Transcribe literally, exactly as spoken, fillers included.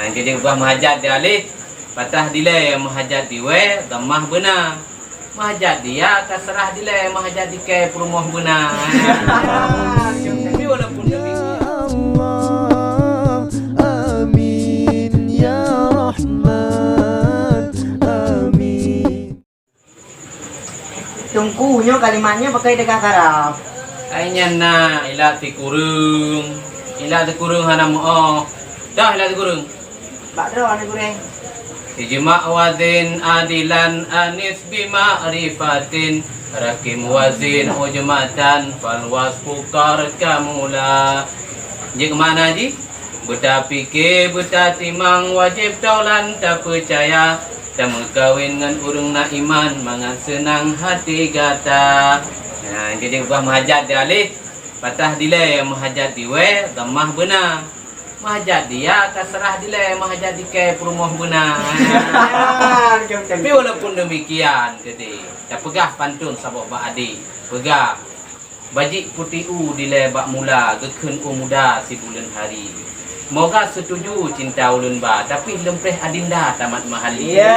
Nyang keujeuet bah meuhajat di alif, fathah dilée, meuhajat di wée, dhammah beuna. Meuhajat di ya, kasrah dilée, meuhajat di kée, peurumoh beuna. Tapi walaupun demikian. Amin ya Rahman, amin. Teungku, nyoe kalimat nyoe pakai degah saraf. Ai nyan na ilat sikureueng. Ilat sikureueng hana meuoh. Dah ilat sikureueng. Bak droe aneuk gurée. Ijma' wazin adilan anis bima'rifatin, rakim wazin ujmatan fal wasfu qad kamula. Jeuet keu makna jih, beutapike, beutatimang, wajéb taulan tapeucaya, tameukawen ngon ureuëng na iman mangat seunang hati gata. Nah, jadi bah meuhajat di alif, fathah dilée, meuhajat di wée, dhammah beuna. Meuhajat di ya, kasrah dilée, meuhajat di kée, peurumoh beuna. Tapi walaupun demikian, keudeh tapeugah pantun saboh bak adik. Peugah, bajik putéh u dilée bak mula, geukheun u muda sibuleuen hari. Moga setuju cinta ulôn ba, tapi leumpréh adinda tamat mahali. Ya.